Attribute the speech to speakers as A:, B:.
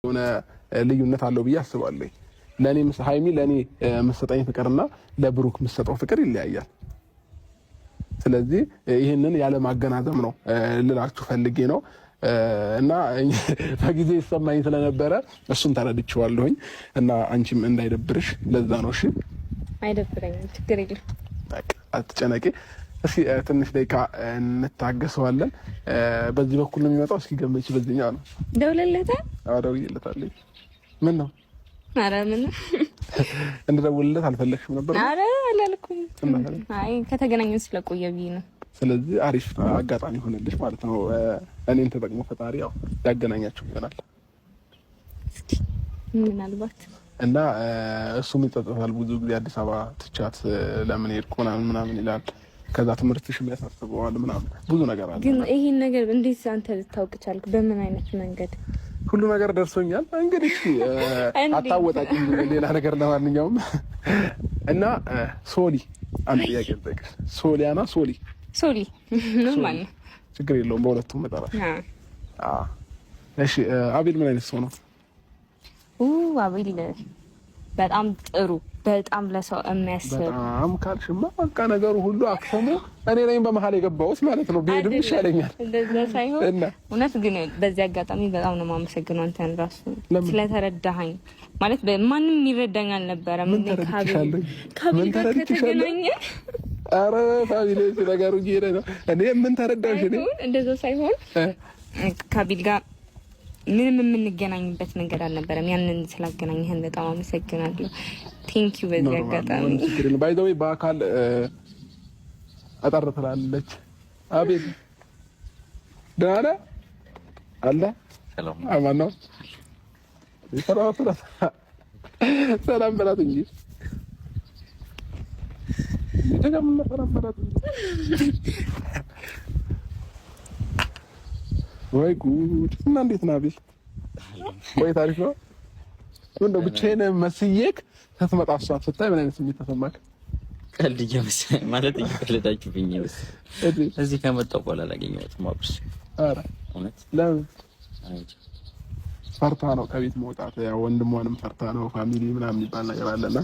A: የሆነ ልዩነት አለው ብዬ አስባለሁ። ለኔ ሀይሚ ለኔ የምትሰጠኝ ፍቅርና ለብሩክ የምትሰጠው ፍቅር ይለያያል። ስለዚህ ይህንን ያለ ማገናዘብ ነው ልላችሁ ፈልጌ ነው እና በጊዜ ይሰማኝ ስለነበረ እሱን ተረድቼዋለሁኝ። እና አንቺም እንዳይደብርሽ ለዛ ነው። እሺ፣
B: አይደብረኝም፣ ችግር የለም፣
A: አትጨነቂ። እስኪ ትንሽ ደቂቃ እንታገሰዋለን። በዚህ በኩል ነው የሚመጣው። እስኪ ገመች። በዚህኛው ነው።
B: ደውለለታል?
A: አዎ ደውዬለታለሁ። ምን ነው?
B: ኧረ ምን
A: እንድደውልለት አልፈለግሽም ነበር?
B: ኧረ አላልኩም። አይ ከተገናኘን ስለቆየ ብዬ ነው።
A: ስለዚህ አሪፍ አጋጣሚ ሆነልሽ ማለት ነው። እኔን ተጠቅሞ ፈጣሪ ያው ያገናኛችሁ ይሆናል።
B: እስኪ ምናልባት
A: እና እሱም ይጸጸታል ብዙ ጊዜ አዲስ አበባ ትቻት ለምን ሄድኩ ምናምን ምናምን ይላል። ከዛ ትምህርትሽ ያሳስበዋል ምናምን ብዙ ነገር አለ።
B: ግን ይሄን ነገር እንዴት አንተ ልታውቅ ቻልክ? በምን አይነት መንገድ?
A: ሁሉ ነገር ደርሶኛል። እንግዲህ አታወጣጭም ሌላ ነገር። ለማንኛውም እና ሶሊ አንድ ጥያቄ ልጠይቅሽ። ሶሊያና ሶሊ
B: ሶሊ ምን ማለት ነው?
A: ችግር የለውም በሁለቱም እጠራሽ። እሺ አቤል ምን አይነት ሰው ነው?
B: አቤል በጣም ጥሩ፣ በጣም ለሰው የሚያስብ።
A: በጣም ካልሽማ በቃ ነገሩ ሁሉ አክተሞ እኔ ነኝ በመሀል የገባሁት ማለት ነው። ብሄድም ይሻለኛል።
B: እንደዛ ሳይሆን እውነት ግን በዚህ አጋጣሚ በጣም ነው የማመሰግነው አንተን ራሱ ስለተረዳኸኝ። ማለት ማንም የሚረዳኝ አልነበረም።
A: ምን
B: ካቤል ጋር ከተገናኘ
A: ኧረ family ነገሩ እየሄደ ነው። እኔ ምን ተረዳሽ? እኔ
B: እንደዛ ሳይሆን ካቤል ጋር ምንም የምንገናኝበት መንገድ አልነበረም። ያንን ስላገናኘህን በጣም አመሰግናለሁ። Thank you። በዚህ አጋጣሚ
A: By the way በአካል አጠር ትላለች። አቤት ደህና ነህ አለ አማን ነው። ሰላም በላት እንጂ ሰላም በላት እንጂ። ወይ ጉድ! እና እንዴት ነህ አቤል? ቆይ ታሪክ ነው። እንደው ብቻዬን መስዬክ ስትመጣ እሷን ስታይ ምን አይነት ስሜት ተሰማክ?
C: ቀልድ እየመሰለኝ ማለት እየቀለዳችሁብኝ ነው። እዚህ ከመጣሁ በኋላ አላገኘኋትም። አብርሽ
A: ኧረ
C: እውነት
A: ለምን ፈርታ ነው ከቤት መውጣት? ያው ወንድሟንም ፈርታ ነው family ምናምን የሚባል ነገር አለና